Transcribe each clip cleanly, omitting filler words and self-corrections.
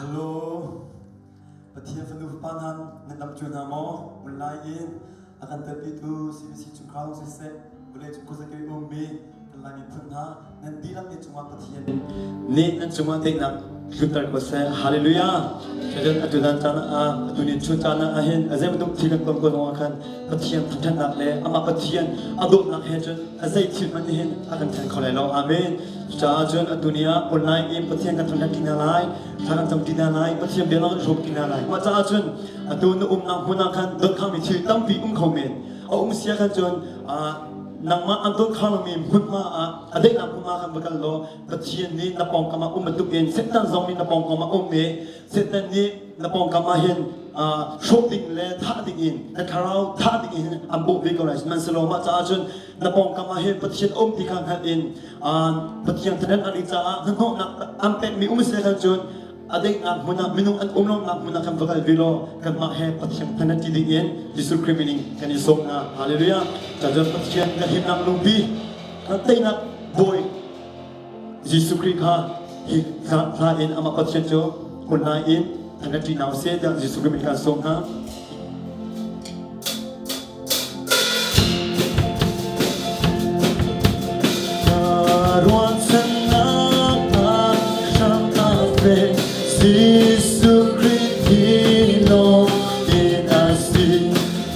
Hello. Pathian fanu fapa hna nan dam cio hna maw? Online in a kan telpitu CBC chungkhar zong siseh, vawlei cung khuazakip ummi kan Lai miphun hna nan dihlak te cungah Pathian nih nan cungah daihnak tlunter ko seh. Hallelujah. Cun atu dan caan ah atu ni chun caan ah hin a zei bantuk thil kan ton ko zong ah khan Pathian thangṭhatnak le amah Pathian a dawtnak he cun a zei thil hmanh nih hin a kan then kho lai lo. Amen. Cucaah cun atu ni ah online in Pathian kan thangṭhat ti hna lai, thla kan cam ti hna lai, Pathian bia kan hrawm ti hna lai. Mah caah cun atu na umnak hmun ah khan donkhangmi thil tampi um kho men. A um sia khan cun nangmah an donkhang lomi hmunhma ah a daihnak hmunhma khan va kal law Pathian nih na pawngkam ah um bantuk in Satan zong nih na pawngkam ah um i Satan nih na pawngkam ah hin hrawh ding le thah ding in na thlarau thah ding in an bawh ve ko lai. Sihmanhsehlaw mah caah cun na pawngkam ah hin Pathian um ti kha hngalh in Pathian thangṭhat an caah hnahnawhnak an pekmi um seh khan cun a daihnak hmun ah minung an um lonak hmun ah kan va kal ve law kanmah he Pathian thangṭhat ti ding in Jesuh Khrih min in kan i sawm hna. Hallelujah. Cun Pathian kan himnak lungpi kan teinak bawi Jesuh Khrih kha hi hla in amah Pathian cu online in thangṭhat ṭi hna usih tiah Jesuh Khrih min kan sawm hna. Jesuh Khrih thi lawng in a si.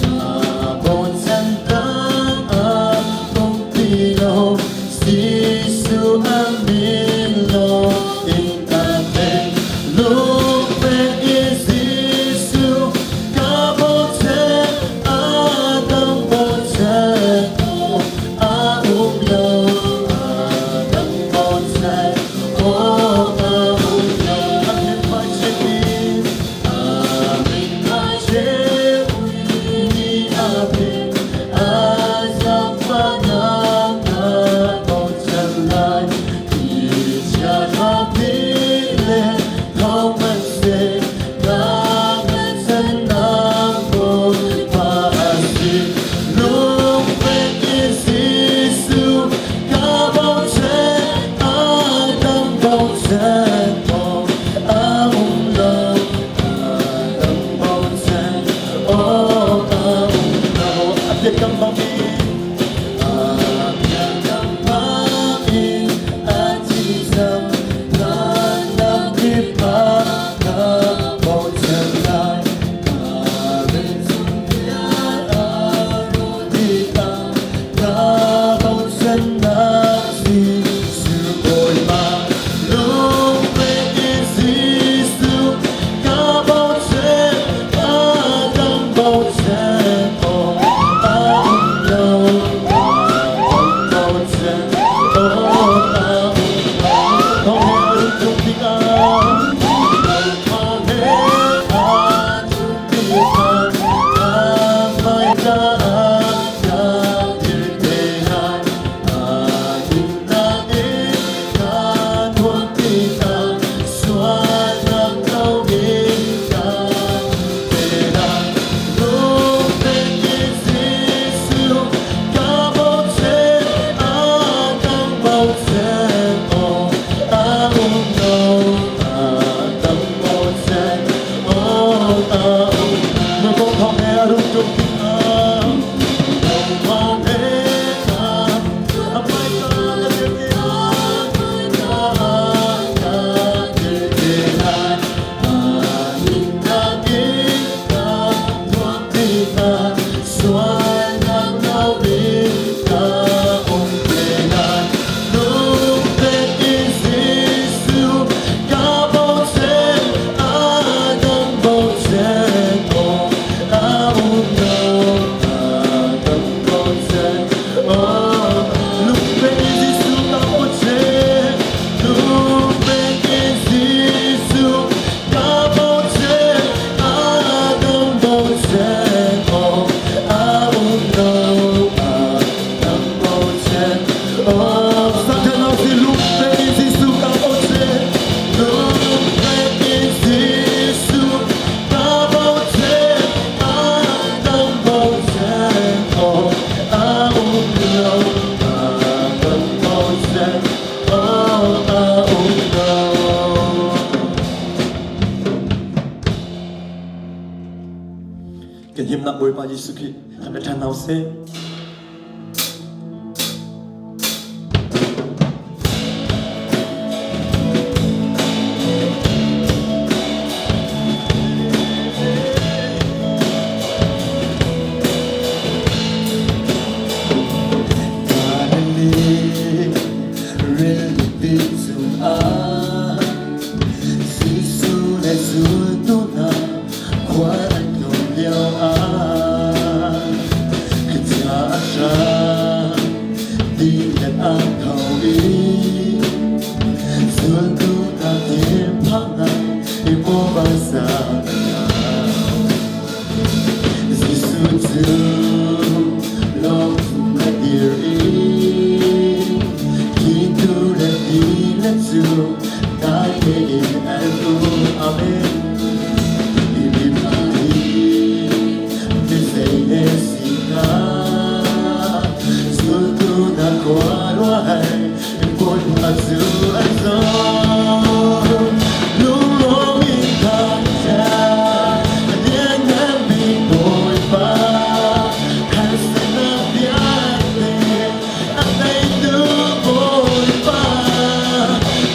Aa bochan tak ah um ti lo. Jesuh a min lawng in ka pek. Lungpek in Jesuh ka bochan, a dang bochan a um lo. A dang bochan awk a um lo. A min hmai chim a min hmai chim a pek a zaangfahnak na bochan lai. Ti chia tha pi le thawng hmanhseh na bochannak Bawipa a si. Lungpek in Jesuh ka bochan, a dang bochan awk a um lo. A dang bochan awk a um lo. A biakam bangin, a biakam bangin a thi cang. Tlannak kip ah ka bochan lai. Ka rin ka bochannak Jesuh Bawipa lungpek in Jesuh ka bochan a dang bochan awk a um lo a dang bochan awk a um lo thawng he a rung tlung tikah thawng he a tlung tikah a hmai caah ka dir te lai a dinnak in ka thuam tikah sualnak loin ka te lai lungpek in Jesuh ka bochan a dang bochan awk a um lo a dang bochan awk a um na kong thawng he a rung ṭum tikah thawng he a hmaika ka dir te lai ka dir te lai a dinnak in ka thuam tikah sualnak loin ka um te lai. Himnak Bawipa Jesuh Khrih kan bia ṭhan hna usih. Jesuh cu lawng na dir i Thingtu le ti le cu dai tein an um. Amen. Hi mi hi mizei ne si hnga? Zultu na khua ruahhar Bawipa cu an zaw. Lunglawm in thangṭhat, a lianngan bik Bawipa, harsatnak vialte a teitu Bawipa,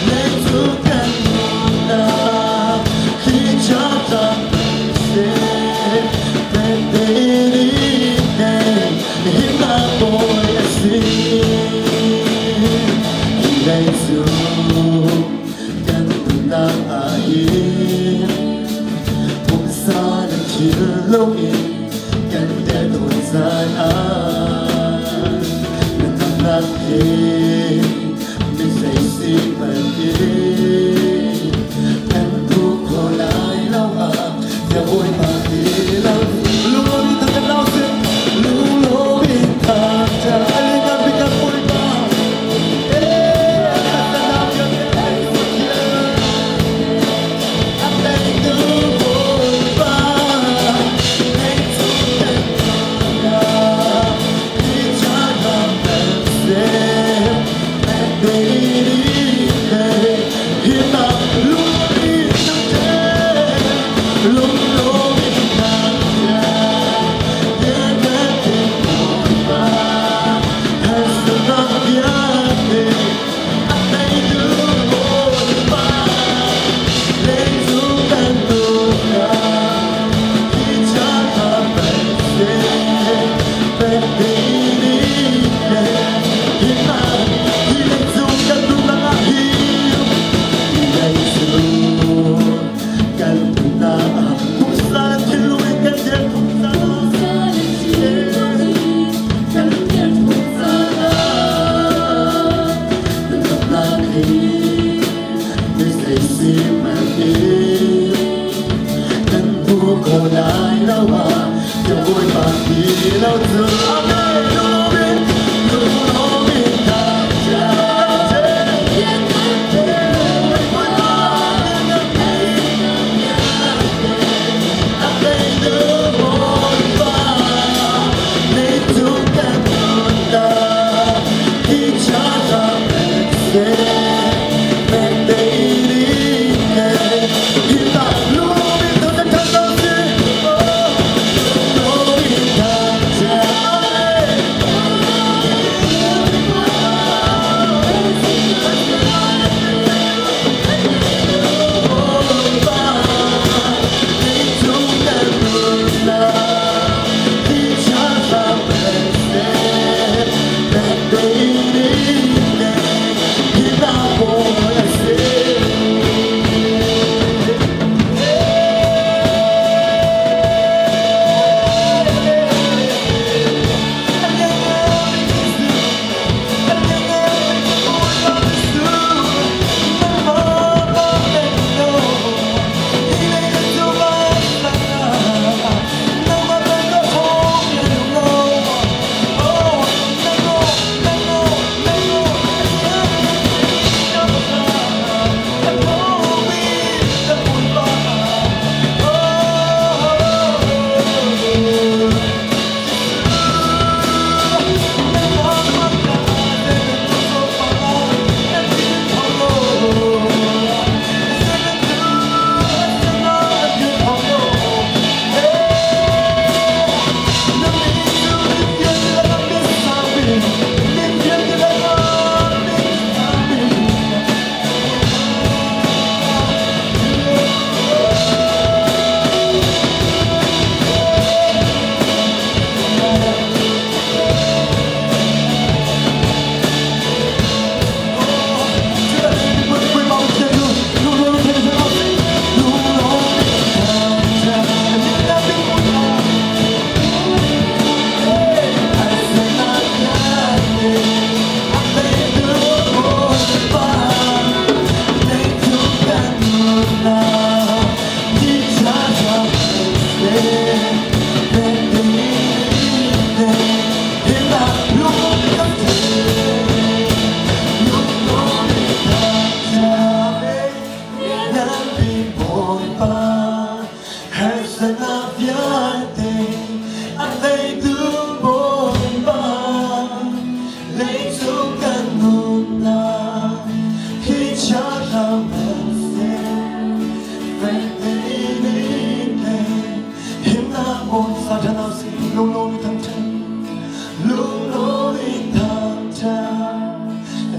leicung kan nunnak hi ṭha seh, pek tein himnak bawi a si. Lei cu kan nunnak ah hin pumsa le thinlung in kan derthawm caan ah na damnak he mi zei si hmanh in kan phu kho lai lo ah bia Bawipa ti lo Lunglawm in thangṭhat hna usih. Lunglawm in thangṭhat. A lianngan bik kan Bawipa. Eh, harsatnak vialte a teitu Pathian. A teitu Bawipa. Leicung kan nunnak hi caan kan seh. Himnak lunglawm in thangṭhat. Lunglawm in thangṭhat. Bawipa, harsatnak vialte a teitu Bawipa, leicung kan nunnak hi caan kan seh. Pek ding himnak hi leicung kan nunnak ah hin leicung kan nunnak pumsa le thinlung in kan dir kan dir Nunnak hi mi zei si hmanh in kan hmu kho lai lo ah ka Bawipa ti lo cu. Amen. Lunglawm in, lunglawm in thangṭhat. Bawipa, a teitu Bawipa, leicung kan nunnak hi caan seh, pek tein hi ta lunglawm in thangṭhat hna usih. Oh, lunglawm in thangṭhat.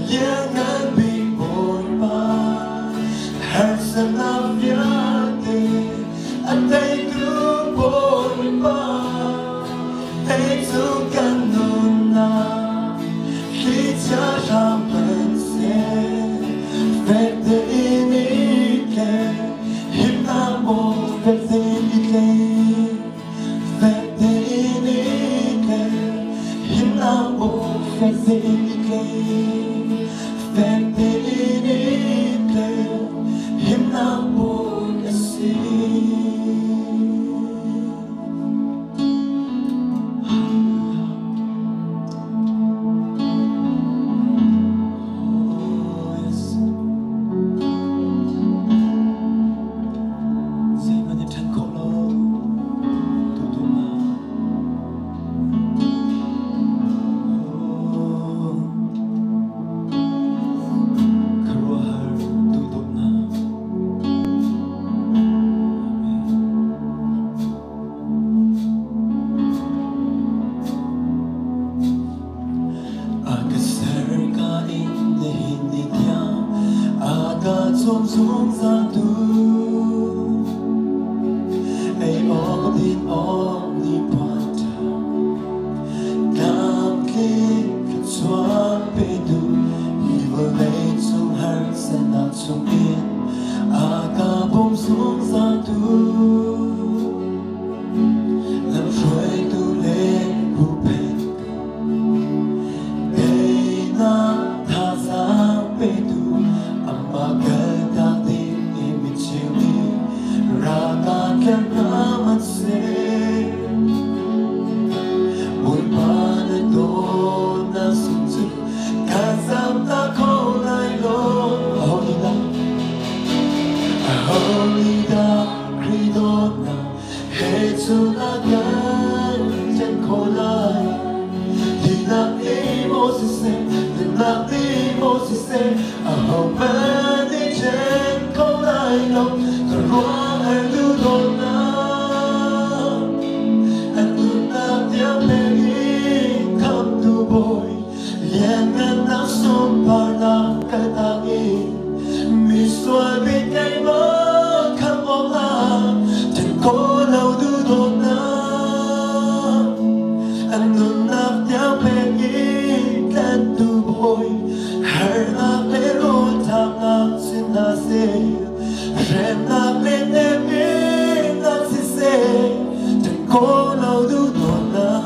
Lianngan bik Bawipa, harsatnak vialte a teitu Bawipa, Leicung kan nunnak thlichia hram hmanhseh, fek tein i tlek, himnak maw fek tein i tlek, fek tein i tlek, himnak maw fek tein i tlek, fek tein i tlek, himnak maw a si. Zeihmanh in ṭhen khawh lo duhdawtnak. Oh, khuaruahhar duhdawtnak. Amen. A ka ser ka in nihin ni tiang a ka cawm zungzal tu. Ei awk din awk ni puan ṭha tlamtling thluachuah petu hi vawlei cung harsannak chungin a ka bawm zungzal tu. Lamhruaitu le huhphenhtu, teinak thazaang petu, amah kaltak ding i micheu nih ralka tlerh hna hmanhseh. Bawipa na dawtnak sung cu kan zamtak kho lai lo. Aho nih dah, aho nih dah Khrih dawtnak he cun a kan ṭhen khawh lai. Thihnak nih maw siseh, nunnak nih maw siseh, ahohmanh nih ṭhen kho lai lo. Ka ruang an duhdawtnak, an nunnak tiang pek in khamhtu Bawi, lianngannak sunparnak kaltak in misual bik keimah khamh awkah ṭhen khawh lo duhdawtnak, an nunnak tiang pek in tlanhtu Bawi, harnak le rawlṭamnak sin hna seh, hremnak le nemnak siseh, ṭhen khawh lo duhdawtnak.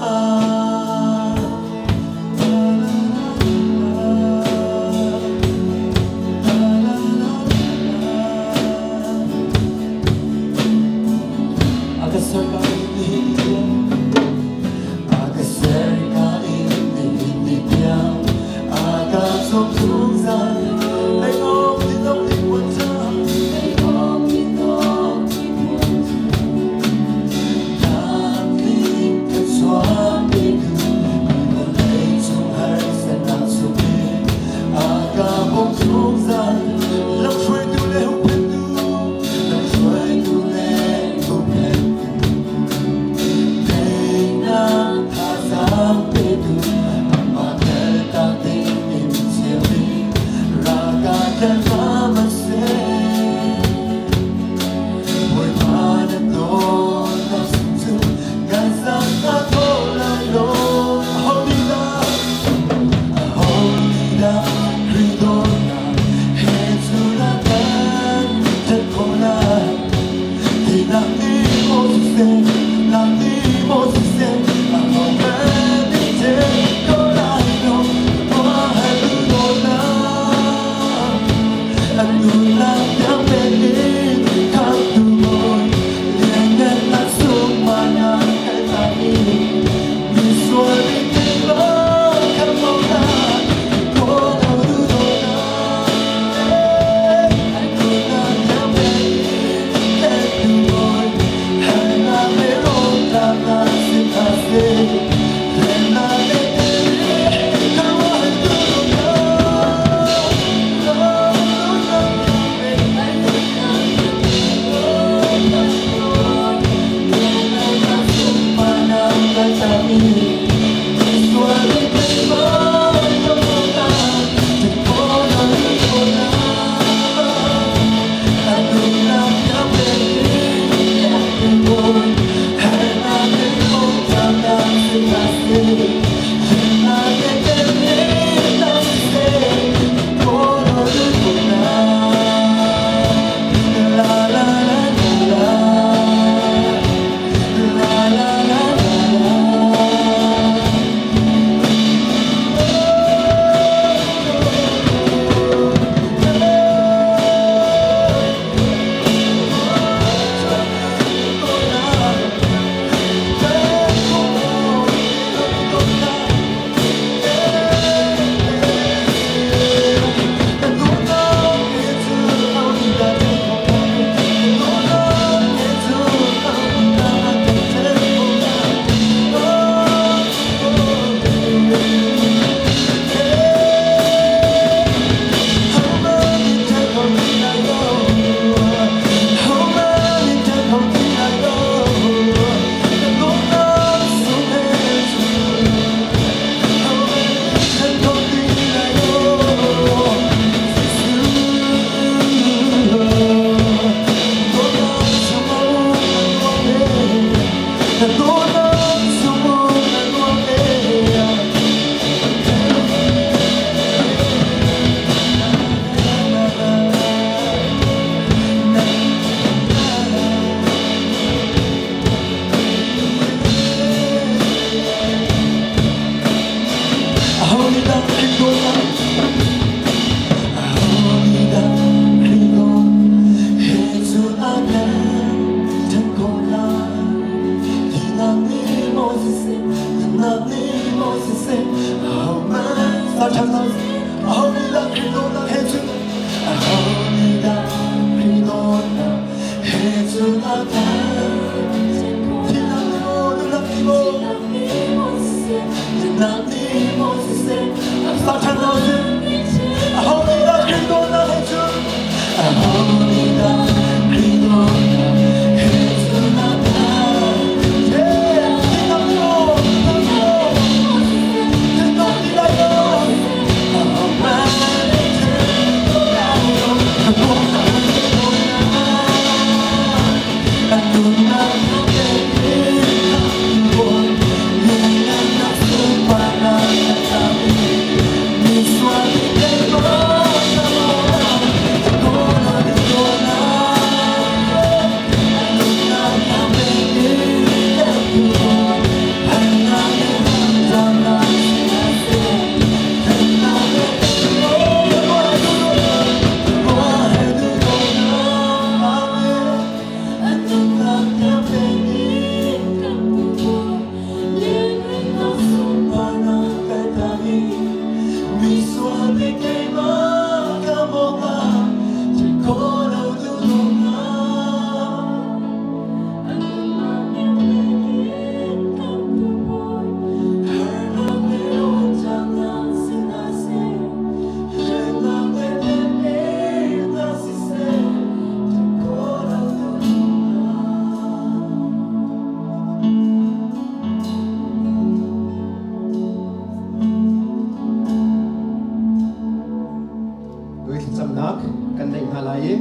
Doi thlacamnak kan neih hna lai i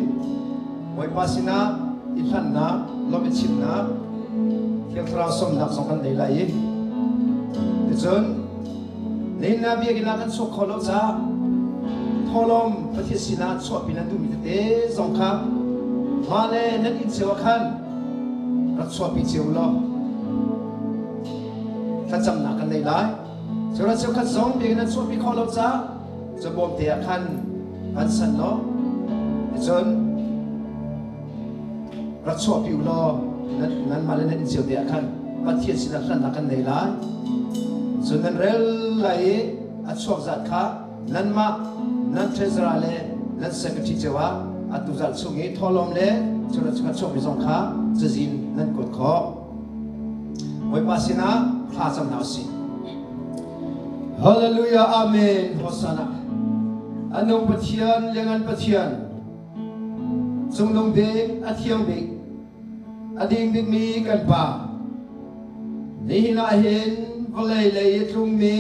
Bawipa sinah i hlannak, lawmh i chimnak, Thiang Thlarau sawmnak zong kan nei lai i ticun nihin ah biakinn ah kan chuak kho lo caah thawhlawm Pathian sinah chuahpi nan duhmi tete zong kha mah le nan inn cio ah khan rak chuahpi cio u law thlacamnak kan nei lai. Cun cheukhat zong biakinn nan chuahpi khawh lo caah cabawm te ah khan van san law ticun rak chuahpi u law nanmah le nan inn cio te ah khan Pathian sinah hlannak kan nei lai. Cun nan rel lai i a chuak zat kha nanmah nan treasurer le nan secretary cio ah atu zarh chung i thawhlawm le cun a chuakmi zong kha cazin nan kuat khawh. Bawipa sinah thla cam hna usih. Hallelujah, Amen, Hosanna. Anung Pathian, liangan Pathian, cungnung bik, a thiang bik, a ding bikmi kan Pa. Nihin ah hin vawlei lei i tlungmi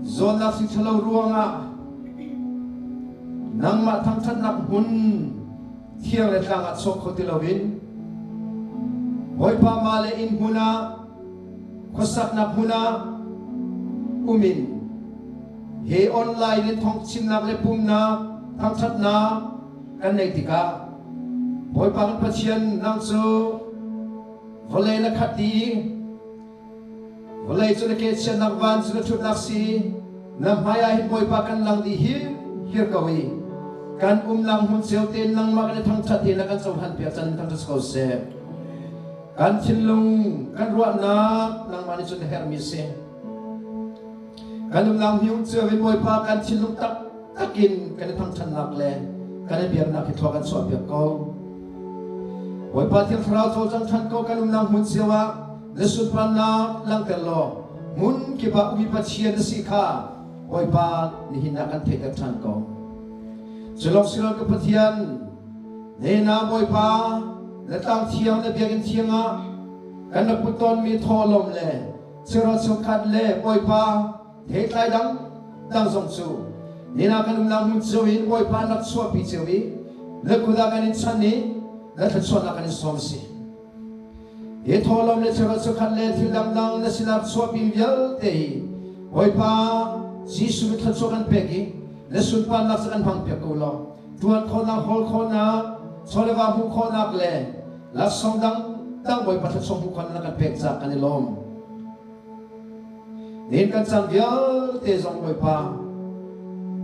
zawtnak sik ṭhalo ruangah nangmah thangṭhatnak hmun thiang le tlang ah chuak kho ti loin Bawipa mah le inn hmun ah khuasaknak hmun ah um in he online in thawngchimnak le pumnak thangṭhatnak kan neih tikah Bawipa kan Pathian nang cu vawlei na khat dih i vawlei cu na ke chiatnak van cu na ṭhutnak si na hmai ah hin Bawipa kan lang dih hir ko i kan umnak hmun cio tein nangmah kan i thangṭhat hi na kan cohlan piak can thangṭhat ko seh. Kan thinlung kan ruahnak nangmah nih cun na herhmi a si. Kan umnak hniung cio in Bawipa kan thinlung taktak in kan i thangṭhatnak le kan i biaknak hi thlua kan chuahpiak ko. Bawipa Thiang Thlarau cawlcang ṭhan ko kan umnak hmun cio ah na sunparnak langhter law hmun kip ah umi Pathian na si kha Bawipa nihin ah kan theihter ṭhan ko. Culawng silo ka Pathian, Nena Bawipa, na tlang thiang na biakinn thiang ah kan rak put tawnmi thawhlawm le cheuhra cheukhat le Bawipa theitlai dang dang zong cu nina kan umnak hmun cio in Bawipa an rak chuahpi cio i na kut ah kan in chan i na thluachuahnak kan in sawm si. Hi thawhlawm le cheuhra cheukhat le thil dangdang na sinah chuahpi vialte hi Bawipa Jesuh mit thluachuah kan pek i na sunparnak cu kan hmang piak ko law ṭuan khawhnak, hawl khawhnak, chawleva hmuh khawhnak le laksawng dang dang Bawipa thluachuah hmuh khawhnak na kan pek caah kan i lawm. Nihin kan caan vialte zong Bawipa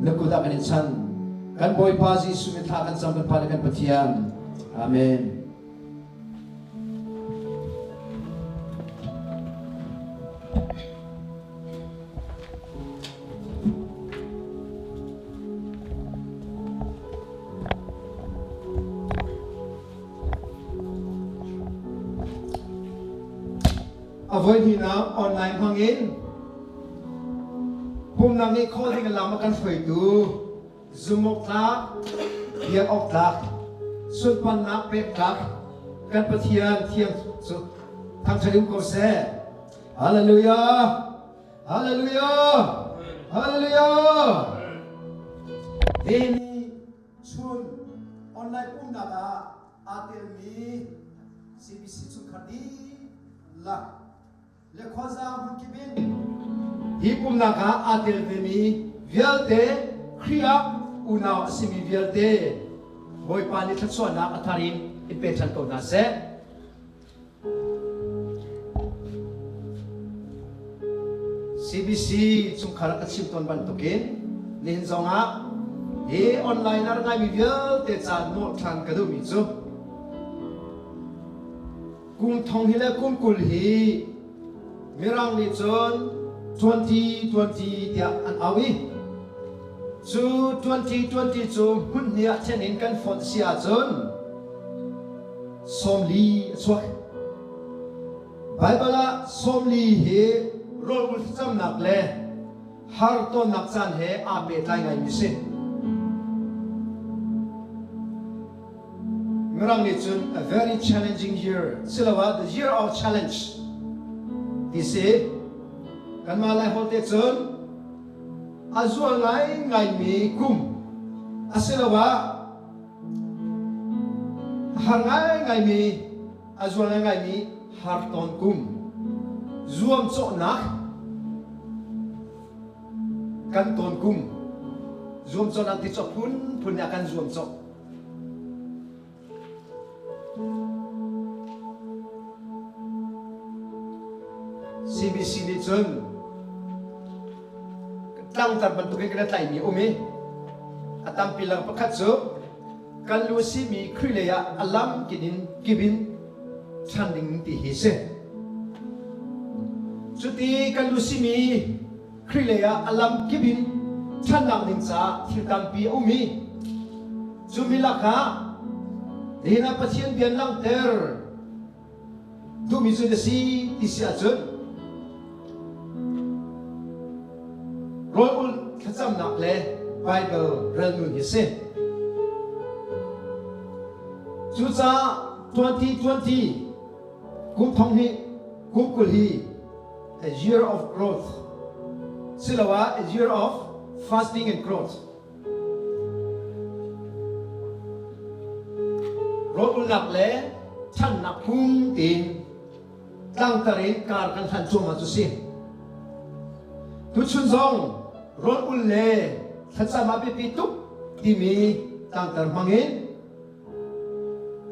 na kut ah kan in chan. Kan Bawipa Jesuh min thla kan cam kan Pa le kan Pathian. Amen. A voihnihnak online hmangin pumnak nih khawh ding lam a kan hruaitu zumh tlak, biak awk tlak, sunparnak pek tlak kan Pathian thiang cu thangṭhat um ko seh. Hallelujah! Hallelujah! Hallelujah! Hi ni Chun online pumhnak ah aa telmi CBC chungkhar dihlak le khuaza hmunkip in hi pumhnak ah aa tel vemi vialte Khrih ah unau a simi vialte Bawipa nih thluachuahnak a thar in in pe ṭhan ko hna seh. CBC chungkhar ka chim tawn bantukin nihin zongah hi online a ngaimi vialte ca nawh ṭhan ka duhmi cu kum thong hi le kum 20 hi Mirang nih cun 2020 tiah an au i cu 2020 cu hmun hnih ah ṭhen in kan fonh si ahcun 40 a chuak. Baibal ah 40 hi rawlrul thlacamnak le har tawnnak caan he aa pehtlai ngaimi si. Mirang nih cun a very challenging year siloah the year of challenge ti si. Kanmah Laiholh te cun a zual ngaingaimi kum asiloah a har ngaingaimi a zual ngaingaimi harton kum zuamcawhnak kan tawn kum zuamcawhnak ti cu a phunphun nih a kan zuamcawh. CBC nih cun tlangtar bantukin kan i tlaihmi a um i a tampi lang pakhat cu kan lu simi Khrih lei ah a lam kinin kip in ṭhan ding ti hi si. Cuti kan lu simi Khrih lei ah a lam kip in ṭhannak ding caah thil tampi a um i cu mi lakah nihin ah Pathian bia langhter duhmi cu na si ti si ahcun rawl ulh thlacamnak le Baibal rel nun hi si. Cucaah 2020 kum thong hnih kum 20 hi a year of growth siloah a year of fasting and growth. Rawlulnak le ṭhannak phung tiin tlangtar in kar kan hlan cuahmah cu si. Tuchun zong rawl le thlacam ah biapi tuk timi tlangtar hmangin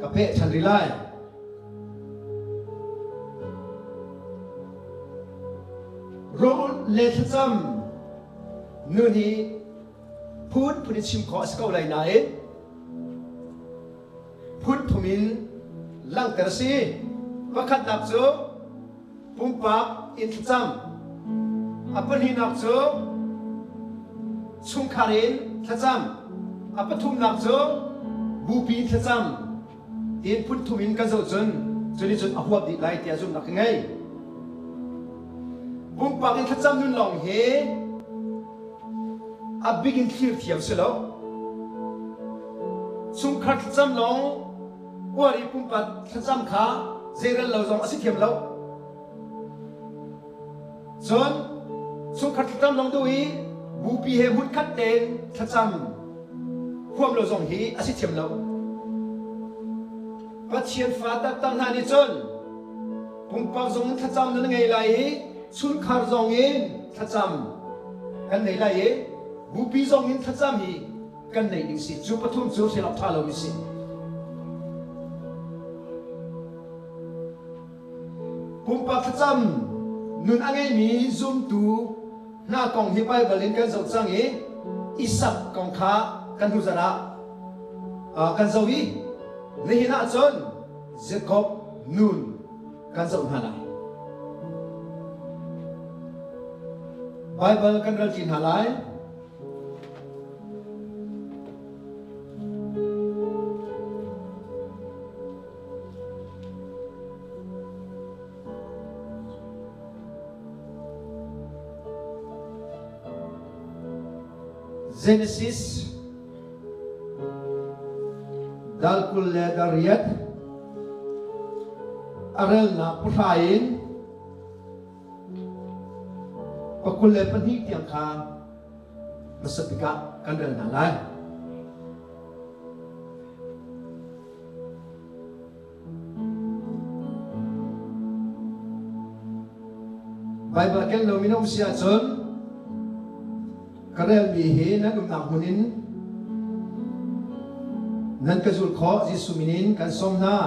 ka peh ṭhan rih lai. Rawl le thlacam nun hi phunphun in chim khawh a si ko lai nain phun thum in langhter a si. Pakhatnak cu pumpak in thlacam. A pahnihnak cu chungkhar in thlacam. A pathumnak cu bupi in thlacam. Tiin phun thum in kan zoh cun cu nih cun a huap dih lai tiah zumhnak ka ngei. Pumpak in thlacam nun lawng hi a bik in thlir thiam si lo. Chungkhar thlacam lawng uar i pumpak thlacam kha zeirel lo zong a si thiam lo. Cun chungkhat thlacam lawng duh i bupi he hmunkhat tein thlacam huam lo zong hi a si thiam lo. Pathian fa taktak hna nih cun pumpak zong in thlacam nan ngei lai i chungkhar zong in thlacam kan nei lai i bupi zong in thlacam hi kan neih ding si. Cu pathum cu hrial awk ṭha lomi si. Pumpak thlacam nun a ngeimi zumtu hna kong hi Baibal in kan zoh cang i Isak kong kha kan hnu zarh ah kan zoh i nihin ah cun Jakob nun kan zoh hna lai. Baibal kan relṭi hna lai. Genesis dal 28 a relnak pahra in 22 tiang kha hmasa bik ah kan rel hna lai. Baibal ken lomi na um si ahcun ka relmi hi nan umnak hmun in nan ka zulh khawh. Jesuh min in kan sawm hna.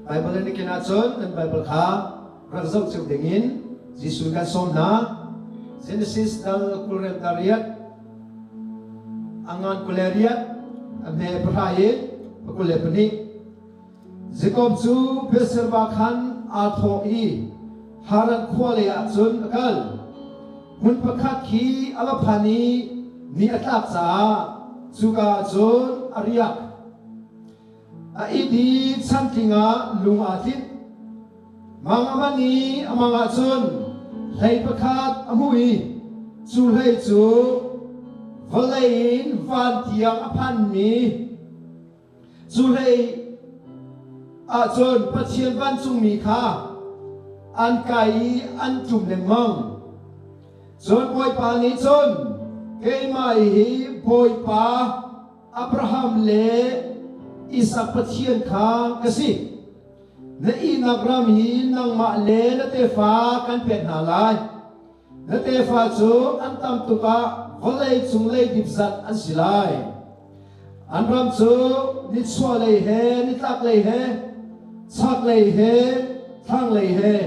Baibal nan i ken ahcun nan Baibal kha rak zoh cio dingin Jesuh kan sawm hna. Genesis dal 28 a ngan 28 a hme pahra in 22. Jakob cu Beersheba khan aa thawh i Haran khua lei ah cun a kal. Hmun pakhat khi a va phan i ni a tlak caah cuka ah cun a riak. A it i chantling ah lung aa tlinh. Mang a man i a mang ah cun hlei pakhat a hmuh i cu hlei cu vawlei in van tiang a phanmi Cu hlei ahcun Pathian vancungmi kha an kai i an ṭum lengmang. Cun Bawipa nih cun, Keimah hi Bawipa Abraham le Isak Pathian kha ka si. Na ihnak ram hi nangmah le na tefa kan pek hna lai. Na tefa cu an tam tuk ah vawlei cung leidip zat an si lai. An ram cu nichuahlei he nitlaklei he chaklei he thlanglei he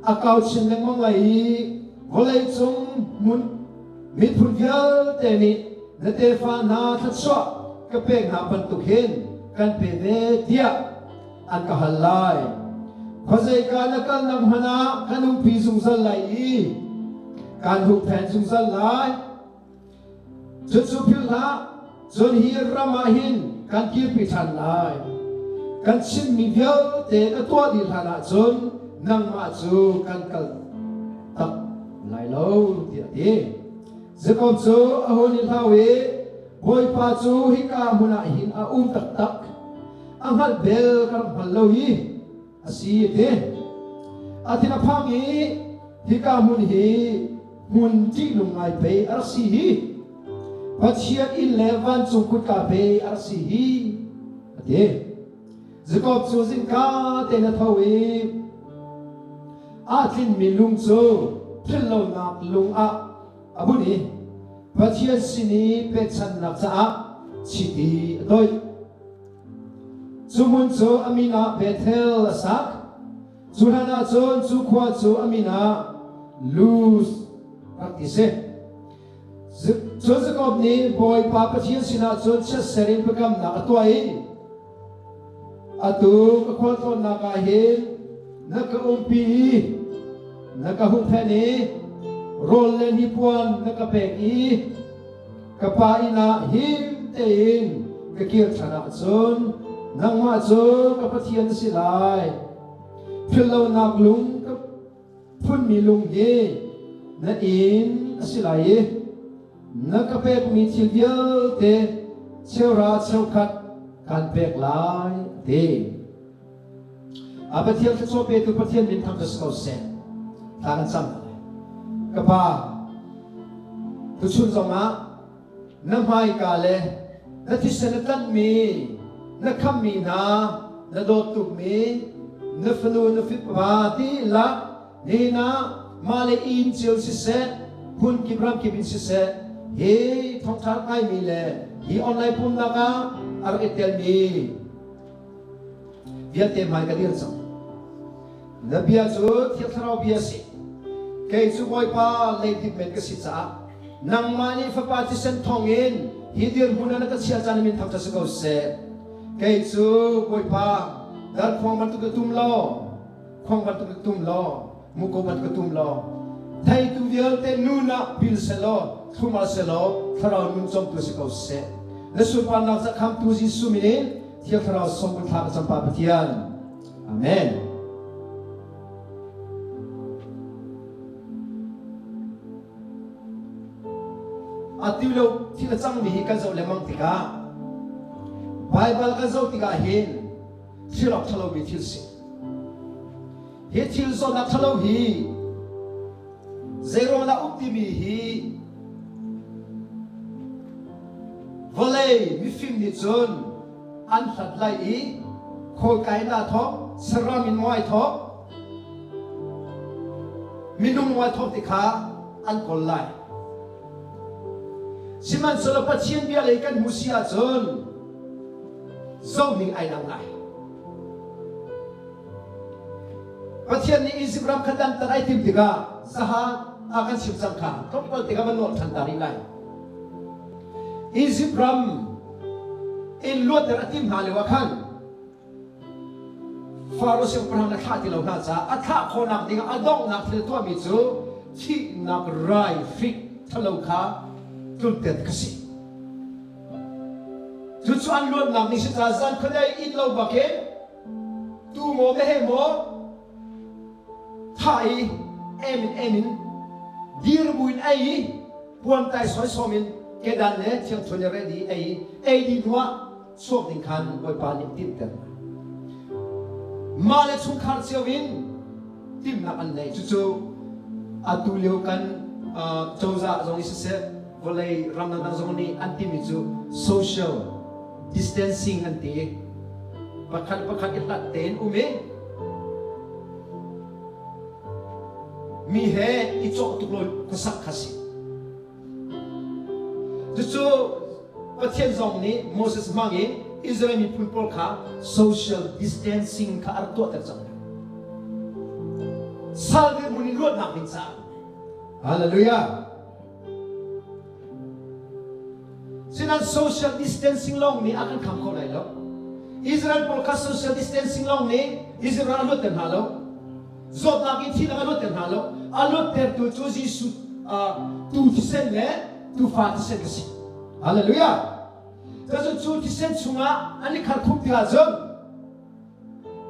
a kau chin lengmang lai i vawlei cung hmun miphun vialte nih na tefa hna thluachuah ka pek hna bantuk hin kan pe ve tiah an ka hal lai. Khuazeika na kalnak hmanh ah kan umpi zungzal lai i kan huhphen zungzal lai. Cucu philh hlah, cun hi ram ah hin kan kirpi ṭhan lai. Kan chimmi vialte ka tuah dih hlan ahcun nangmah cu kan kal tak lai lo, tiah a ti. Jakob cu a hun i hlau i Bawipa cu hika hmun ah hin a um taktak. A hngalh bel ka rak hngal lo i a si a ti. A thin a phang i hika hmun hi hmun ṭihnung ngai pei a rak si hi. Pathian inn le vancung kutka pei a rak si hi a ti. Jakob cu zingka tein a tho i aa tlinmi lung cu philhlonak lung ah a bunh i Pathian sin i pekchanhnak caah chiti a toih. Cu hmun cu a min ah Bethel a sak. Cu hlan ah cun cu khua cu a min ah Luz rak ti si. Cun Jakob nih Bawipa Pathian sinah cun chiatser in biakamnak a tuah i atu ka khualtlawnnak ah hin na ka umpi i na ka huhphenh i rawl le hnipuan na ka pek i Ka pa inn ah him tein ka kir ṭhan ahcun nangmah cu ka Pathian na si lai. Philhlonak lung ka phunmi lung hi na inn a si lai i na ka pekmi thil vialte cheuhra cheukhat kan pek lai, a ti. A Pathian thluachuah petu Pathian min thang si ko seh. Thla kan cam. Ka pa, tuchun zongah na hmaika le na thisen a tlanhmi, na khammi hna, na dawt tukmi, na fanu na fapa dihlak nihin ah mah le inn cio siseh, hmun kip ram kip in siseh, hi thawngṭha ngaimi le hi online pumnak ah a rak i telmi Vialte hmai ka dir cang. Na bia cu Thiang Thlarau bia a si. Kei cu Bawipa leidip men ka si caah nangmah nih Fapa thisen thawngin hi dirhmun ah na ka chiah caan min thangṭhat si ko seh. Kei cu Bawipa darkhuang bantuk ka tum law, khuang bantuk ka tum law, muko bantuk ka tum law, theitu vialte nun ah pil selaw, thlum al selaw, Thlarau nun cawmtu si ko seh. Na sunparnak zakhamtu Jesuh min in Thiang Thlarau sawm thla ka cam Pa Pathian. Amen. Atu lo thil a cangmi hi kan zoh lengmang tikah Baibal kan zoh tikah hin thil awk ṭhalomi thil si. Hi thil zawtnak ṭhalo hi zeiruang dah um timi hi vawlei mifim nih cun an hlat lai i khawika in dah thawk, saram in maw ai thawk? Minung mualthawk ti kha an kawl lai. Sihmanhsehlaw Pathian bia lei kan hmu si ahcun zohning ai dang lai. Pathian nih Izipt ram kha dantat ai tim tikah zahan a kan chim cang kha tlawmpal tikah van nawl ṭhan ta rih lai. Izipt ram in luatter a tim hna lio ah khan Faro siangpahrang a thlah ti lo hna caah a thlah khawhnak ding ah a donghnak thil tuahmi cu thihnak rai hrik ṭhalo kha tlunter ka si. Cucu an luatnak ni si caah zan khuadei inn lo bakin tu maw meheh maw thah i em in em in dir buin ei i puantai sawisawm in kedan le thiangṭhuan le ready ei i ei dih hnuah chuak ding khan Bawipa nih timhter hna. Mah le chungkhar cio in timhnak an nei. Cucu atu lio kan cozah zong nih siseh vawlei ram dangdang zong nih an timi cu social distancing an ti. Pakhat pakhat i hlat tein um i mi he i cawh tuk lo khuasak kha si. Cucu Pathian zong nih Moses hmang in Israel miphun pawl kha social distancing kha a rak tuahter cang hna. Sal dirhmun in luatnak ding caah. Hallelujah. Sinan social distancing lawng nih a kan kham kho lai lo. Israel pawl kha social distancing lawng nih Israel a luatter hna lo. Zawtnak in thihnak a luatter hna lo. A luattertu cu Jesuh tu thisen le tufa thisen a si. Hallelujah. Cucu cu thisen chungah an i kharkhumh tikah cun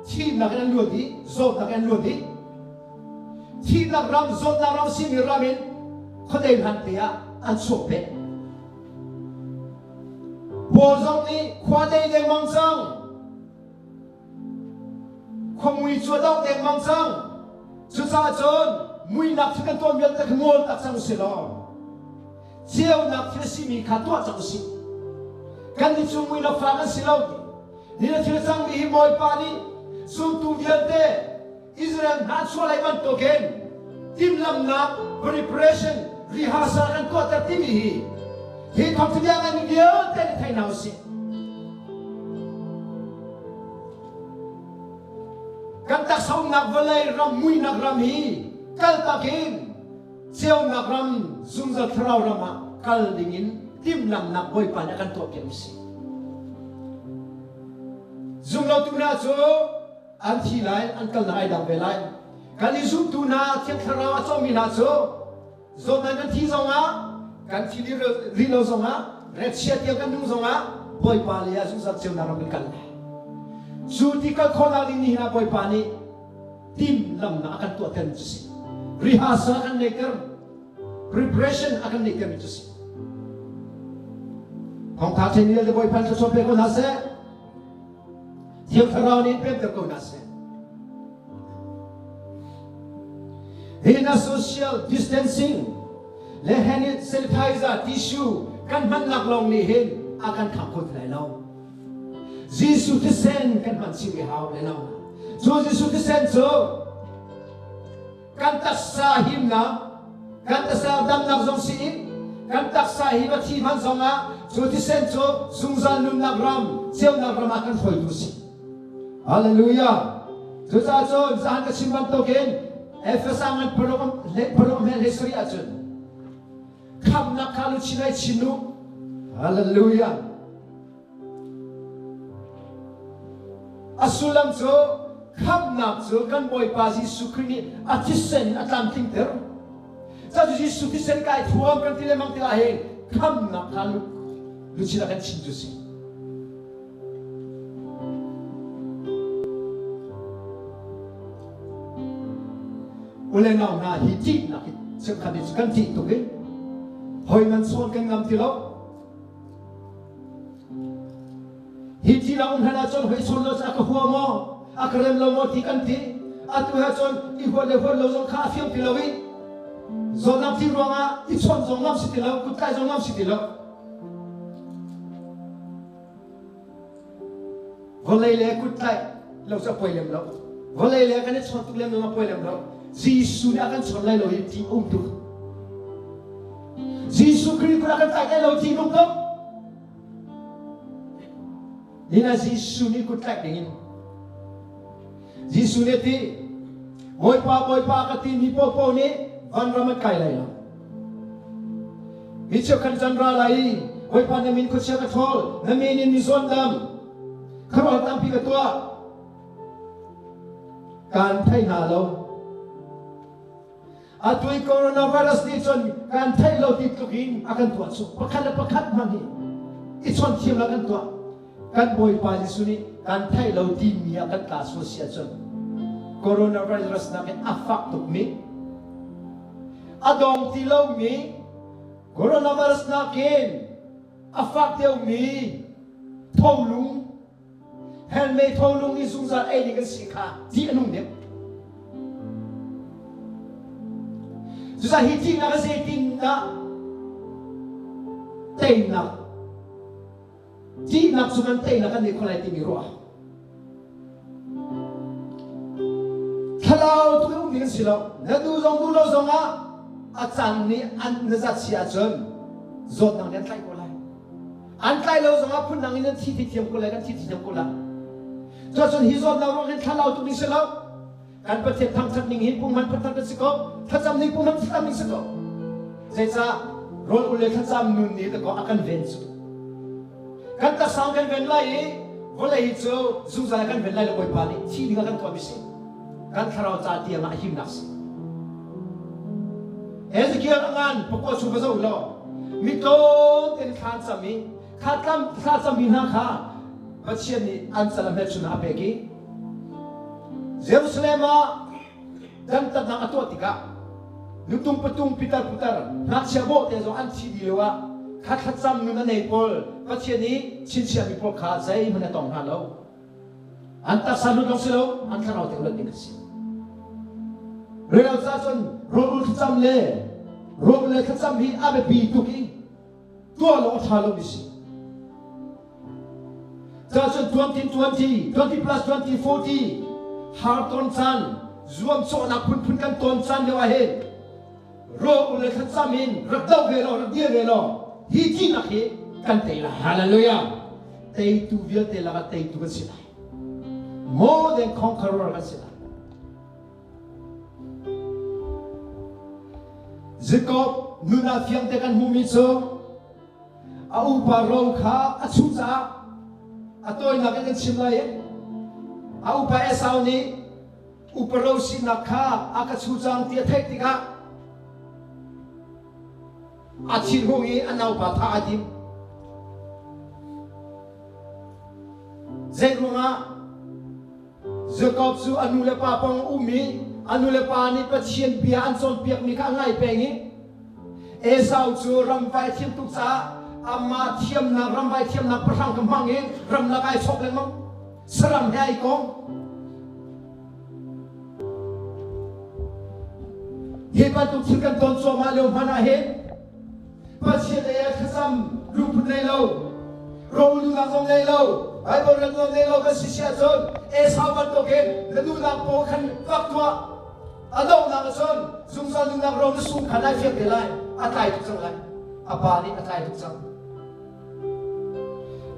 thihnak in an luat i zawtnak in an luat i thihnak ram zawtnak ram simi ram in khuadei hlan te ah an chuak beh. Paul zong nih khua dei dengmang cang. Khuamui cu a dong dengmang cang. Cucaah cun muihnak thil kan tuah vialte kha ngol tak cang usih law ceunak thil a simi kha tuah cang usih. Kan nih cu mui lo fa kan si lo ti. Ni na thil cangmi hi Bawipa nih zumtu vialte Israel hna chuah lai bantukin timhlamhnak preparation rehearsal kan tuahter timi hi hi thawngtha ngai vialte nih thei hna usih. Kan taksa umnak vawlei ram muihnak ram hi kaltak in ceunak ram zungzal thlarau ram ah kal dingin timhlamhnak Bawipa nih a kan tuahpiak mi si. Zumlotu hna cu an thi lai, an kalnak ai dang ve lai. Kan i zumtu hna Thiang Thlarau a cawhmi hna cu zawtnak kan thi zongah kan thi rih lo zongah rechia tiang kan nung zongah Bawipa lei ah zungzal ceunak ram kan kal lai. Cu ti kal khawhnak ding ni hin ah Bawipa nih timhlamnak a kan tuahter mi cu si. Rehearsal a kan neihter, preparation a kan neihter mi cu si. Thawngtha ṭhen vialte Bawipa thluachuah pe ko hna seh. Thiang Thlarau nih pemter ko hna seh. Hi na social distancing le hand sanitizer tissue kan hmannak lawng nih hin a kan kham kho ti lai lo. Jesuh thisen kan hman chih ve hau le lo. Cu Jesuh thisen cu kan taksa himnak, kan taksa damnak zong si in kan taksa hi va thi hmanh zongah cu thisen cu zungzal nunnak ram, ceunak ram ah kan hruaitu si. Hallelujah. Cucaah cun zahan ka chim bantukin Efesa ngan paruk hmel he sari ahcun khamnak kha luchin ai chin u. Hallelujah. A sullam cu khamhnak cu kan Bawipa Jesuh Khrih nih a thisen in a tlamtlingter. Cu Jesuh thisen kai thuam kan ti lengmang tikah hin khamhnak kha luchin a kan chim cu si. Ule nau hna hi ṭihnak hi cheukhat nih cu kan ṭih tuk i hoi man sawn kan ngam ti lo. Hi ti lang um hlan ahcun hoi sawn lo cu a ka hua maw, a ka rem lo maw ti kan ti. Atu he cun i huat le huat lo zong kha a fiang ti lo i zawtnak ti ruangah i chawnh zong ngam si ti lo, kuttlai zong ngam si ti lo. Vawlei le kut tlaih lo cu a poi lem lo. Vawlei le kan i chawnh tuk lem lo a poi lem lo. Jesuh nih a kan chawn lai lo hi ti um tuk. Jesuh Khrih kut a kan tlaih lai lo ti um tuk. Nina Jesuh nih kut tlaih dingin Jesuh nih ti Bawipa Bawipa ka ti mi paohpaoh nih vanram an kai lai lo. Mi cheukhat can ra lai i Bawipa na min khuachia ka ṭhawl, na min in mi zawn dam, khuaruahhar tampi ka tuah. Kan thei hna lo. Atu i coronavirus nih cun kan theih lo ti tluk in a kan tuah cu. Pakhat le pakhat hmanh hi i chawnh thiam lo kan tuah. Kan Bawipa Jesuh nih kan theih lo timi ah kan tla sual si ahcun coronavirus nakin a fak tukmi, a dong ti lomi coronavirus nakin a fak deuhmi tholung Hell tholung nih zungzal ei ding kan si kha ti a nung deuh. Cucaah hi thihnak a zeitindah teinak thihnak cu kan teinak kan nei kho lai timi ruah. Thlalau tuk in um ding an si lo. Na duh zong duh lo zong ah a caan nih an na zat si ahcun zawtnak nih an tlaih ko lai. An tlai lo zongah phundang in an thi thi thiam ko lai, kan thi thi thiam ko lai. Cuacun hi zawtnak ruang hin thlalau tuk ding si lo. Kan Pathian thangthat ning hin punghman phathat kan si ko. Thlacam ning punghman thlacam ning si ko. Zeicah rawl ul le thlacam nun nih dakaw a kan ven cu. Kan taksa kan ven lai i vawlei hi cu zungzal kan ven lai lo Bawipa nih thi ding a kan tuahmi si. Kan thlarau ca tiang ah a himnak si. Ezekiel a ngan pakua chung va zoh law mi tlawm tein thla an cam i kha tlam thla cammi hna kha Pathian nih an cal a hmelchun ah a pek i Jerusalem ah dantatnak a tuah tikah nutung patung pitar putar ngakchia bawhte zong an thi dih lio ah kha thlacam nun a nei pawl Pathian nih chinchiahmi pawl kha zeihmanh a tong hna lo. An taksa lut lawng si lo, an thlarau te ulat ding an si. Relo ca cun rawl thlacam le rawl le thlacam hi a biapi tuk i tuah lo a ṭha lomi si. Ca cun 2020, 20 plus 20, 40 har ton caan, zuamcawhnak phunphun kan ton caan lio ah hin rawl le thlacam in rak doh ve law, rak dir ve law hi thihnak hi kan tei lai. Hallelujah! Teitu vialte lakah teitu kan si lai. More than conqueror kan si lai. Jacob nun ah fiangte kan hmuhmi cu a upa ro kha a chuh caah a tawinak in kan chim lai i a upa Esau nih upa ro sinak kha a ka chuh cang ti a theih tikah a thinhung i a naupa thah a tim. Zeiruangah Jakob cu a nu le pa pawng a um i a nu le pa nih Pathian bia an cawnpiakmi kha a ngai peng i Esau cu ramvai thiam tuk caah amah thiamnak ramvai thiamnak pahrang kha hmang in ramlak ai chawk lengmang saram he ai kong Hi bantuk thil kan ton cuahmah lio hmanh ah hin Pathian lei ah thlacam lungput nei lo, ro duhnak zong nei lo, Bible rel zong nei lo kan si si ahcun Esau bantukin na duhnak pawl khan vak tuah. A donghnak ahcun zungzal nunnak ro na sung kha nai fiang te lai. A tlai tuk cang lai. A pa nih a tlai tuk cang.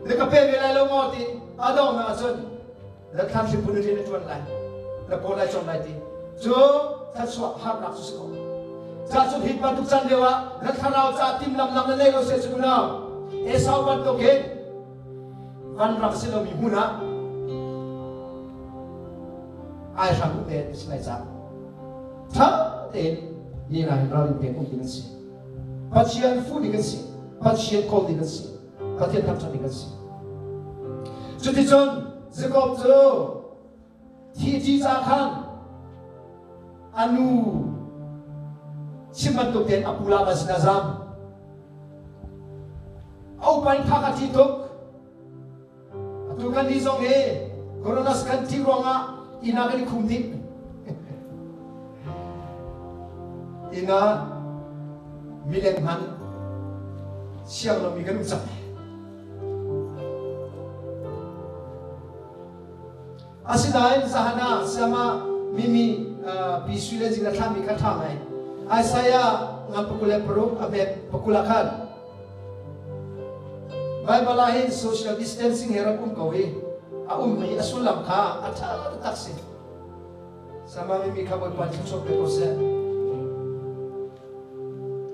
Na ka pe ve lai lo maw ti a donghnak ahcun na thlam hriphun in rian na ṭuan lai na paw lai cawm lai ti cu thluachuah harnak cu si ko ca cu hi bantuk caan lio ah na thlarau ca timhlamnak na nei lo se cu unau Esau bantuk hin vanram si lomi hmun ah ai hram um te si lai ca tha tein ni ngai ralrin pek um ding an si Pathian fuh ding an si Pathian kawl ding an si Pathian thangṭhat ding kan si. Cuticun Jakob cu thi ci ca khan a nu chim bantuk tein a pu Laban sinah zam. A upa in tha kha ṭih tuk. Atu kan nih zong hi coronas kan ṭih ruangah inn ah kan i khum dih. Inn ah mileng hmanh siang lomi kan um cang. Asinain zahan ah siama mimi Pi Sui le Zing na thlahmi kha ṭha ngai. Isaiah ngan 26 a hmet 20 ah khan Baibal ah hin social distancing he rak um ko i a ummi a sullam kha a ṭha taktak si. Sama mi kha Bawipa nih thluachuah pe ko seh.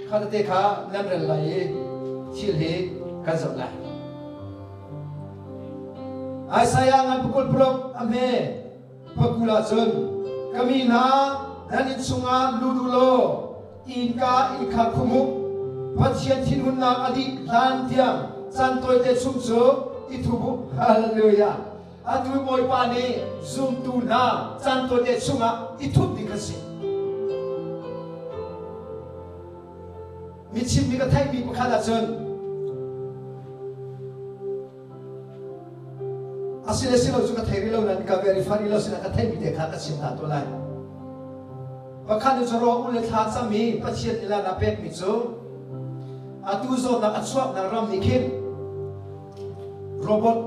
Kha tete kha nan rel lai i thil hi kan zoh lai. Isaiah ngan pakul paruk a hme pakul ah cun ka mi hna nan inn chungah lut u law innka in khar khum u Pathian thinhunnak a dih hlan tiang caan tawite chung cu i thup u. Hallelujah. Atu Bawipa nih zumtu hna caan tawite chungah i thup ding kan si. Mi chimmi ka theihmi pakhat ahcun a si le si lo cu ka thei rih lo nain ka verify rih lo sinah ka theihmi te kha ka chim ta tuah lai. Pakhat cu raw u le thla cam i Pathian nih lan a pekmi cu atu zawtnak a chuaknak ram nih khin robot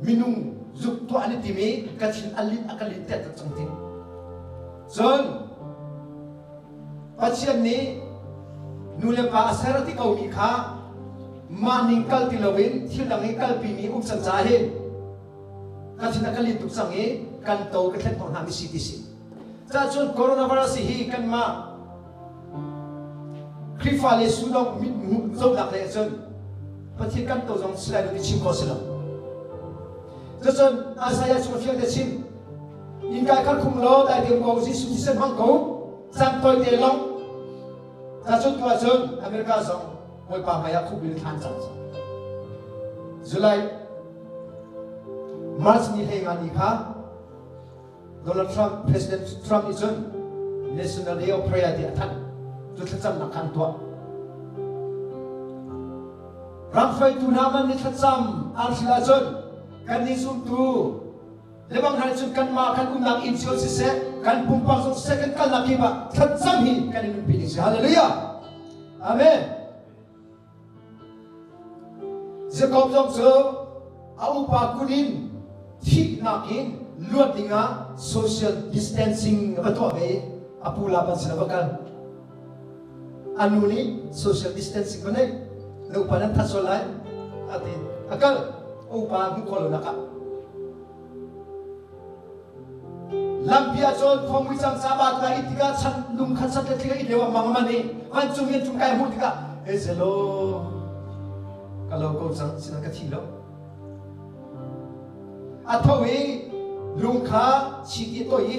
minung zuk tuah an i tim i ka thin a linh a ka linh ter cang ti. Cun Pathian nih nu le pa a ser a ti ko mi kha mah ning kal ti loin thil dang i kalpi mi um cang caah hin ka thin a ka linh tuk cang i kan to ka thlen hnawh hna mi si ti si. Cah cun coronavirus hi kanmah Khrihfa le sudong mit zohnak lei ahcun Pathian kan to zong si lai lo ti chim khawh si lo. Cucun Isaiah chung a fiang te chim. Innkai khar khum law dai te ko Jesuh thisen hmang ko caan tawi te long. Cacun tu ahcun America zong Bawipa hmai ah khuk bil thlan cang. July March ni hlei nga ni kha Donald Trump, President Trump nih cun National Day of Prayer ti a thanh. Cu thlacamnak kha an tuah. Ram hruaitu hna man nih thlacam an hrilh ahcun kannih zumtu lebang hna nih cun kanmah kan umnak inn cio siseh, kan pumpak zong siseh, kan kalnak kip ah thlacam hi kan i nunpi ding si. Hallelujah! Amen. Jakob zong cu a upa kun in thihnak in luat dingah social distancing a va tuah ve i a pu Laban sin a va kal. A nu nih social distancing va neih, na upa nan that sual lai, a ti. A kal, a upa hmuh khawh lonak ah. Lampi ah cun khuamui cang ca ba tlai i tikah chan lung khat sat le thlik a i lio a mang man i vancung in cung kai hmuh tikah e zelo ka lo ko cang sinan ka thi lo a tho i lung kha chiti a toih i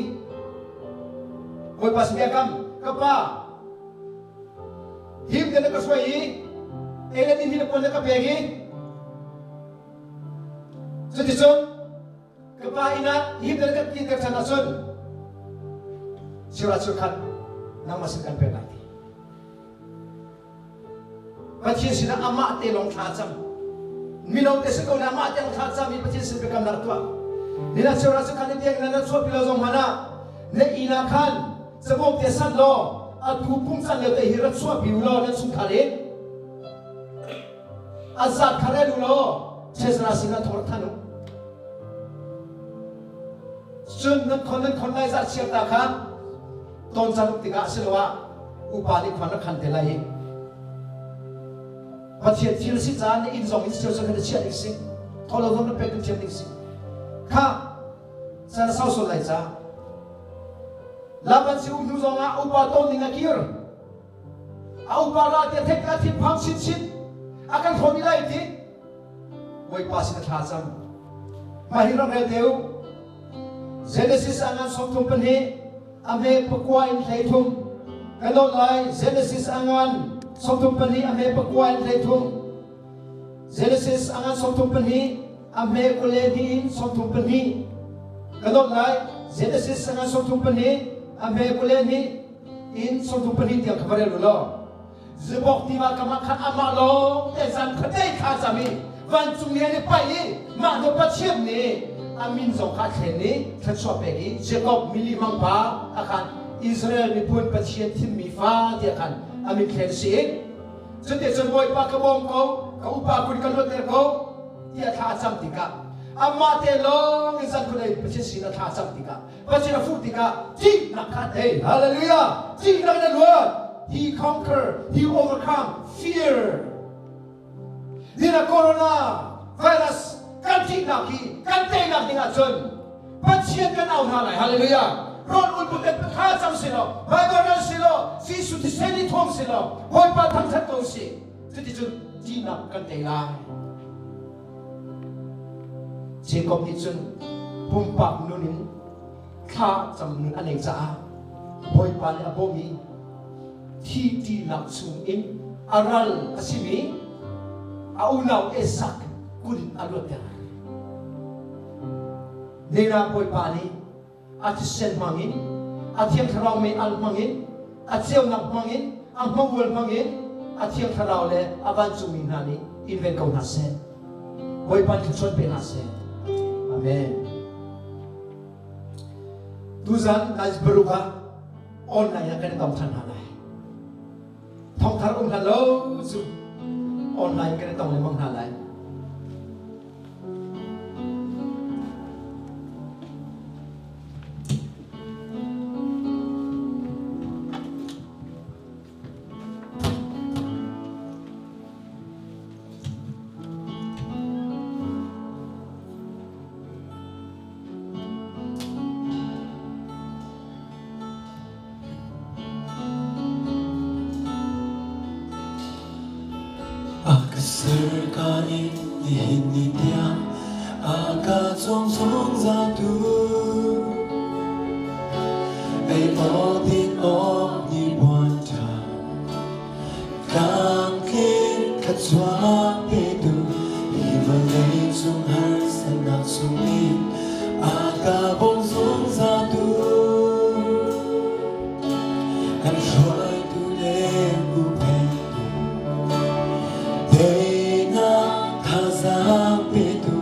Bawipa sin bia kam ka pa him te na ka hruai i ei le din hi na puan na ka pek i cuticun Ka pa inn ah him na kan titer ṭhan ahcun cheuhra cheukhat nangmah sin kan pek lai ti. Pathian sinah amah te lawng thla cam. Mino te si ko na amah te lawng thla cam i Pathian sin biakamnak tuah. Nina cheuhra cheukhat ni tiang na chuahpi lo zong hmanh ah na inn ah khan cabawm te sanh law atu pungcan lio te hi rak chuahpi u law nan chungkhar in a zat kha rel u law Cesar sinah thawr than u. Cun nan khon nan khon lai zat chiar ta kha tawn cang tikah asiloah upa nih khuan rak khan te lai i Pathian thil si caah na inn zong in siau khan na chiah ding si thawlo zong na pek kan thiam ding si kha san sau sol lai ca Laban si um hnu zong ah upa tawn ding a kir a upa ra tiah theih ka thin phang chinchin a kan hrawn i lai ti Bawipa sin a thla cam mah hi rak rel te u Genesis a ngan 32 a hme pakua in 13 kan dawt lai Genesis a ngan 34 a hme pakua in 13 Genesis a ngan 32 a hme 22 in 32 kan dawt lai Genesis a ngan 32 a hme 22 in 32 tiang kha va rel u law Zubok tiva kam ah khan amah lawng te zan khuadei thla cam i vancung ni an i paih i mah nu Pathian nih a min zong kha a thlen i thluachuah pek i Jacob mili mang pa a khan Israel miphun Pathian thimmi fa tiah khan a min thlen si i cuticun Bawipa ka bawm ko ka upa kun ka luatter ko tiah thla a cam tikah. Amah te lawng in zan khuadei Pathian sin a thla cam tikah Pathian a fuh tikah ṭihnak kha a tei. Hallelujah! Ṭihnak in a luat. He conquer, he overcome fear. Nina corona virus kan ṭihnak hi kan teinak ding ahcun Pathian kan au hna lai. Hallelujah! Rawl ul bu kan thla cam si law, Bible rel si law, Jesuh thisen i thuam si law, Bawipa thangṭhat ko si. Cuticun ṭihnak kan tei lai. Jacob nih cun pumpak nun in thla cam nun a nei caah Bawipa nih a bawmh i thi ṭihnak chung in a ral a simi a unau Isak kut in a luatter. Nena Bawipa nih a thisen hmangin, a Thiang Thlarau mei alh hmangin, a ceunak hmangin, a hmangual hmangin, a Thiang Thlarau le a vancungmi hna nih in ven ko hna seh. Bawipa nih thluachuah pe hna seh. Amen. Tuzan Nice ah online ah kan i tong ṭhan hna lai. Thawngthar um hlan lo cu online kan i tong lengmang hna lai. A ka ser ka in nihin ni tiang a ka cawm zungzal tu ei awk din awk ni buan ṭha tlamtling thluachuah petu hi vawlei cung harsatnak chungin a ka bawm zungzal tu an hruaitu le huhphenhtu teinak thazaang petu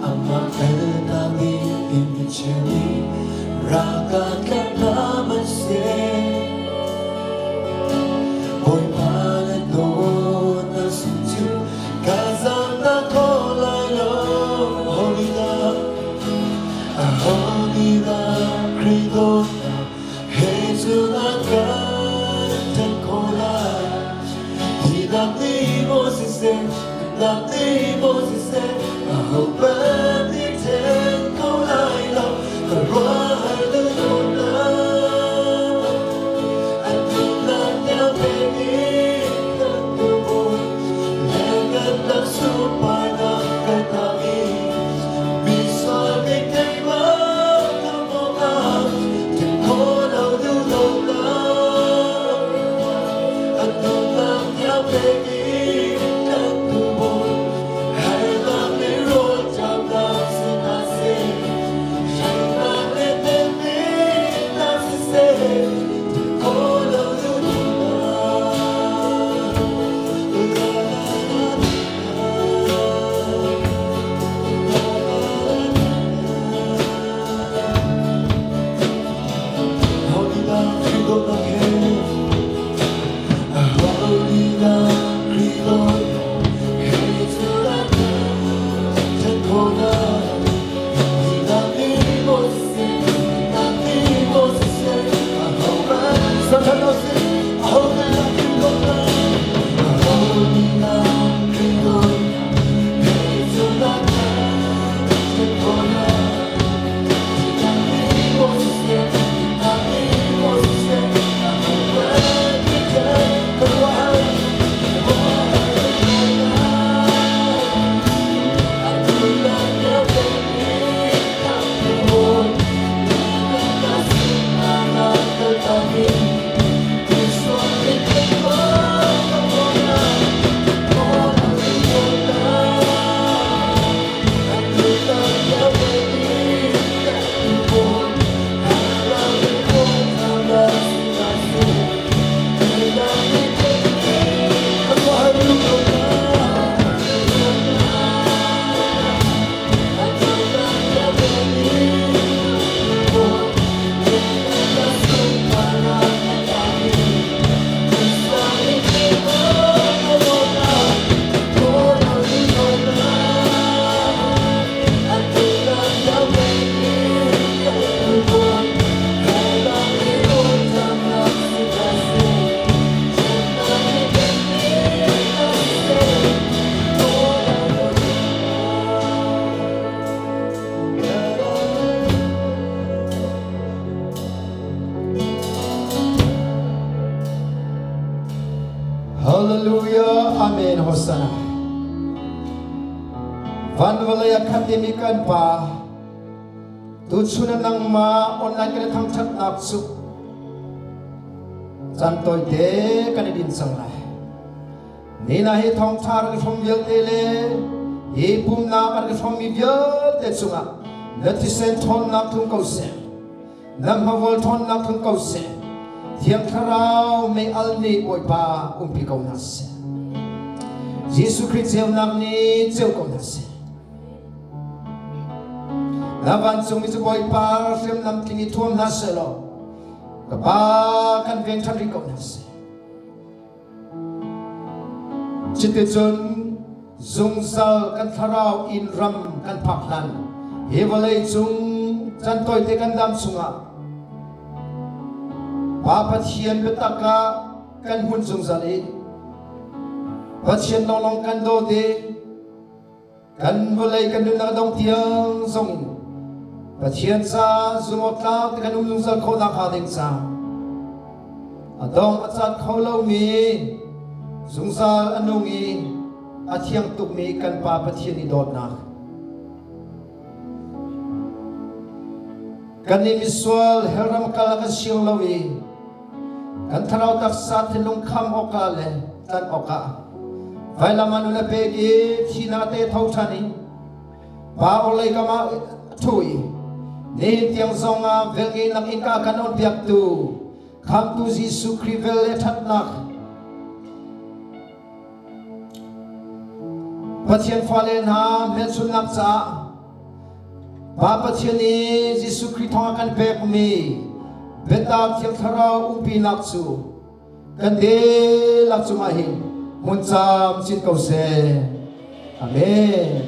amah kaltak ding in mi cheu nih ralkap tlerh hna hmanhseh. Hosanna. Van vawlei a khat dimi kan Pa, tuchun ah nangmah online kan i thangṭhatnak cu caan tawite kan i din cang lai. Nina hi thawngṭha rak i hrawm vialte le hi pumnak an i hrawmmi vialte cungah na thisen ṭhawnnak tlung ko seh. Na hmavol ṭhawnnak tlung ko seh. Thiang Thlarau mei al nih Bawipa umpi ko hna seh. Jesuh Khrih ceunak nih ceu ko hna seh. Na vancungmi cu Bawipa hriamnam tling i thuam hna seh law ka Pa kan veng ṭhan rih ko hna seh. Cuticun zungzal kan thlarau inn ram kan phak hlan hi vawlei cung chan tawite kan dam chungah Pa Pathian biatak ah kan hmun zungzal i Pathian lawnglawng kan dawt i kan vawlei kan nunnak dong tiang zong in Pathian ca zumawktlak te kan um zungzal khawh nak hnga ding ca a dong a cat kho lomi zungzal a nung i a thiang tukmi kan Pa Pathian i dawtnak kan nih misual hellram kal a kan siang lo i kan thlarau taksa thinlung kham awkah le tlanh awkah vailam ah nun a pek i thihnak te tho ṭhan i pa orhlei kam ah a ṭhu i nihin tiang zong ah velngeihnak innka kan onpiaktu khamtu Jesuh Khrih vel le ṭhatnak Pathian fale hna hmelchunhnak caah Pa Pathian i Jesuh Khrih thawng a kan pekmi biatak Thiang Thlarau umpinak cu kan dihlak cungah hin hmun camcin ko seh. Amen.